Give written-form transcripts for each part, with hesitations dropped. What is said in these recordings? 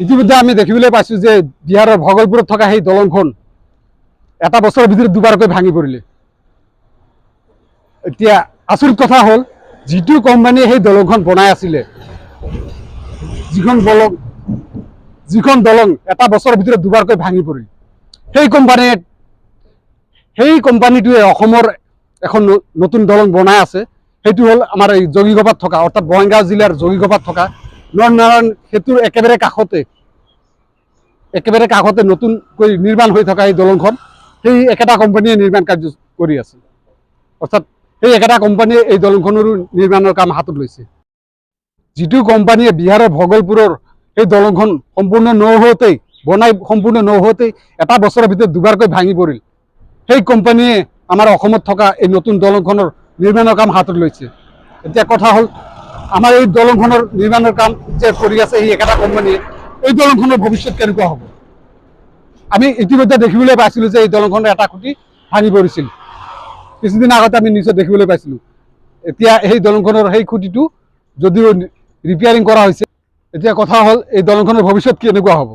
ইতিমধ্যে আমি দেখিবলৈ পাইছোঁ যে বিহাৰৰ ভগলপুৰত থকা সেই দলংখন এটা বছৰৰ ভিতৰত দুবাৰকৈ ভাঙি পৰিলে। এতিয়া আচৰিত কথা হ'ল, যিটো কোম্পানীয়ে সেই দলংখন বনাই আছিলে, যিখন দলং এটা বছৰৰ ভিতৰত দুবাৰকৈ ভাঙি পৰিল, সেই কোম্পানীটোৱে অসমৰ এখন নতুন দলং বনাই আছে। সেইটো হ'ল আমাৰ এই যোগীঘোপাত থকা, অৰ্থাৎ বঙাইগাঁও জিলাৰ যোগীঘোপাত থকা নৰনাৰায়ণ সেতুৰ একেবাৰে কাষতে নতুনকৈ নিৰ্মাণ হৈ থকা এই দলংখন সেই একেটা কোম্পানীয়ে নিৰ্মাণ কাৰ্য কৰি আছে। অৰ্থাৎ সেই একেটা কোম্পানীয়ে এই দলংখনৰো নিৰ্মাণৰ কাম হাতত লৈছে। যিটো কোম্পানীয়ে বিহাৰৰ ভগলপুৰৰ সেই দলংখন সম্পূৰ্ণ নৌহওঁতেই, বনাই সম্পূৰ্ণ নৌহওঁতেই এটা বছৰৰ ভিতৰত দুবাৰকৈ ভাঙি পৰিল, সেই কোম্পানীয়ে আমাৰ অসমত থকা এই নতুন দলংখনৰ নিৰ্মাণৰ কাম হাতত লৈছে। এতিয়া কথা হ'ল, আমাৰ এই দলংখনৰ নিৰ্মাণৰ কাম যে কৰি আছে সেই একেটা কোম্পানীয়ে, এই দলংখনৰ ভৱিষ্যত কেনেকুৱা হ'ব? আমি ইতিমধ্যে দেখিবলৈ পাইছিলোঁ যে এই দলংখনৰ এটা খুঁটি ভাঙি পৰিছিল। কিছুদিন আগতে আমি নিউজত দেখিবলৈ পাইছিলোঁ। এতিয়া সেই দলংখনৰ সেই খুঁটিটো যদিও ৰিপেয়াৰিং কৰা হৈছে, এতিয়া কথা হ'ল, এই দলংখনৰ ভৱিষ্যত কেনেকুৱা হ'ব,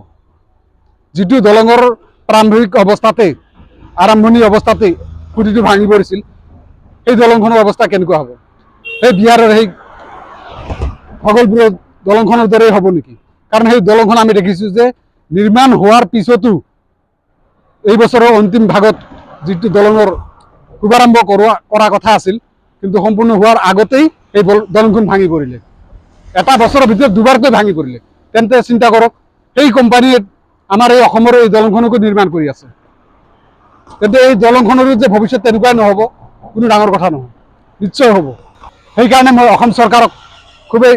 যিটো দলঙৰ প্ৰাৰম্ভিক অৱস্থাতে, আৰম্ভণি অৱস্থাতেই খুঁটিটো ভাঙি পৰিছিল? সেই দলংখনৰ অৱস্থা কেনেকুৱা হ'ব? সেই বিহাৰৰ সেই ভগলপুৰৰ দলংখনৰ দৰেই হ'ব নেকি? কাৰণ সেই দলংখন আমি দেখিছোঁ যে নিৰ্মাণ হোৱাৰ পিছতো এই বছৰৰ অন্তিম ভাগত যিটো দলঙৰ শুভাৰম্ভ কৰা কথা আছিল, কিন্তু সম্পূৰ্ণ হোৱাৰ আগতেই এই দলংখন ভাঙি পৰিলে। এটা বছৰৰ ভিতৰত দুবাৰকৈ ভাঙি পৰিলে। তেন্তে চিন্তা কৰক, সেই কোম্পানীয়ে আমাৰ এই অসমৰ এই দলংখনকো নিৰ্মাণ কৰি আছে। তেন্তে এই দলংখনৰো যে ভৱিষ্যত তেনেকুৱাই নহ'ব, কোনো ডাঙৰ কথা নহয়, নিশ্চয় হ'ব। সেইকাৰণে মই অসম চৰকাৰক খুবেই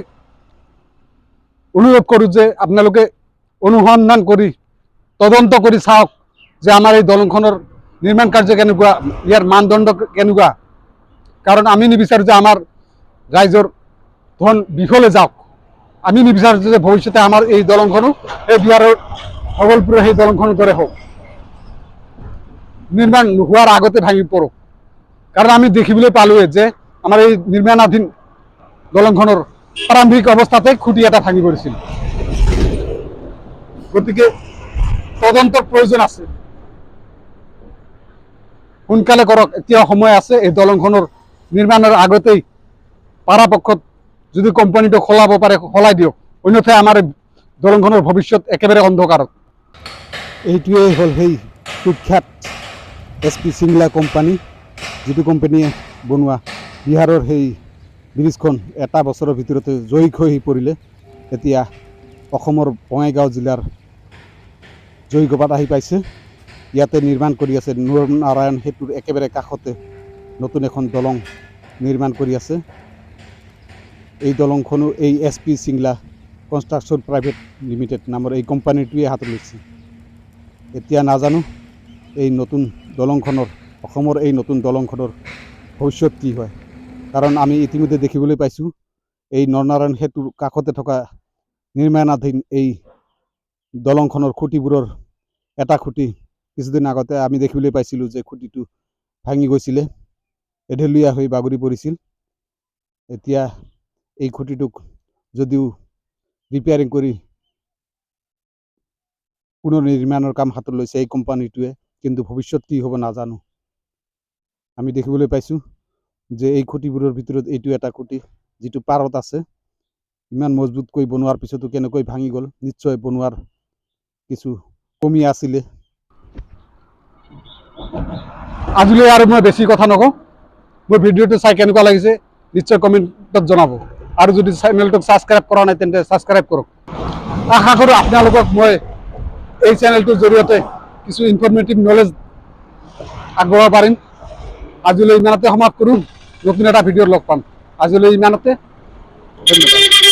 অনুৰোধ কৰোঁ যে আপোনালোকে অনুসন্ধান কৰি, তদন্ত কৰি চাওক যে আমাৰ এই দলংখনৰ নিৰ্মাণ কাৰ্য কেনেকুৱা, ইয়াৰ মানদণ্ড কেনেকুৱা। কাৰণ আমি নিবিচাৰোঁ যে আমাৰ ৰাইজৰ ধন বিফলে যাওক। আমি নিবিচাৰোঁ যে ভৱিষ্যতে আমাৰ এই দলংখনো সেই বিহাৰৰ ভগলপুৰৰ সেই দলংখনৰ দৰে হওক, নিৰ্মাণ নোহোৱাৰ আগতে ভাঙি পৰক। কাৰণ আমি দেখিবলৈ পালোঁৱে যে আমাৰ এই নিৰ্মাণাধীন দলংখনৰ প্ৰাৰম্ভিক অৱস্থাতে খুঁটি এটা ভাঙি পৰিছিল। গতিকে তদন্তৰ প্ৰয়োজন আছে। সোনকালে কৰক, এতিয়া সময় আছে। এই দলংখনৰ নিৰ্মাণৰ আগতেই পাৰাপক্ষত যদি কোম্পানীটো সলাব পাৰে, সলাই দিয়ক। অন্যথাই আমাৰ এই দলংখনৰ ভৱিষ্যত একেবাৰে অন্ধকাৰত। এইটোৱেই হ'ল সেই কুখ্যাত এছ পি চিংলা কোম্পানী, যিটো কোম্পানীয়ে বনোৱা বিহাৰৰ সেই ব্ৰিজখন এটা বছৰৰ ভিতৰতে জয়ী হৈ পৰিলে। এতিয়া অসমৰ বঙাইগাঁও জিলাৰ যোগীঘোপাত আহি পাইছে। ইয়াতে নিৰ্মাণ কৰি আছে। নৰনাৰায়ণ সেতুৰ একেবাৰে কাষতে নতুন এখন দলং নিৰ্মাণ কৰি আছে। এই দলংখনো এই S P Singla construction private limited নামৰ এই কোম্পানীটোৱে হাতত লৈছে। এতিয়া নাজানো এই নতুন দলংখনৰ, অসমৰ এই নতুন দলংখনৰ ভৱিষ্যত কি হয়। কাৰণ আমি ইতিমধ্যে দেখিবলৈ পাইছোঁ, এই নৰনাৰায়ণ সেতুৰ কাষতে থকা নিৰ্মাণাধীন এই দলংখনৰ খুঁটিবোৰৰ এটা খুঁটি কিছুদিন আগতে আমি দেখিবলৈ পাইছিলোঁ যে খুঁটিটো ভাঙি গৈছিলে, এঢলীয়া হৈ বাগৰি পৰিছিল। এতিয়া এই খুঁটিটোক যদিও ৰিপেয়াৰিং কৰি পুনৰ নিৰ্মাণৰ কাম হাতত লৈছে এই কোম্পানীটোৱে, কিন্তু ভৱিষ্যত কি হ'ব নাজানো। আমি দেখিবলৈ পাইছোঁ যে এই খুঁটিবোৰৰ ভিতৰত এইটো এটা খুঁটি, যিটো পাৰত আছে, ইমান মজবুতকৈ বনোৱাৰ পিছতো কেনেকৈ ভাঙি গ'ল? নিশ্চয় বনোৱাৰ কিছু কমি আছিলে। আজিলৈ আৰু মই বেছি কথা নকওঁ। মোৰ ভিডিঅ'টো চাই কেনেকুৱা লাগিছে নিশ্চয় কমেণ্টত জনাব আৰু যদি চেনেলটোক ছাবস্ক্ৰাইব কৰা নাই, তেন্তে ছাবস্ক্ৰাইব কৰক। আশা কৰোঁ আপোনালোকক মই এই চেনেলটোৰ জৰিয়তে কিছু ইনফৰ্মেটিভ নলেজ আগবঢ়াব পাৰিম। আজিলৈ ইমানতে সমাপ্ত কৰোঁ। নতুন এটা ভিডিঅ'ত লগ পাম। আজিলৈ ইমানতে, ধন্যবাদ।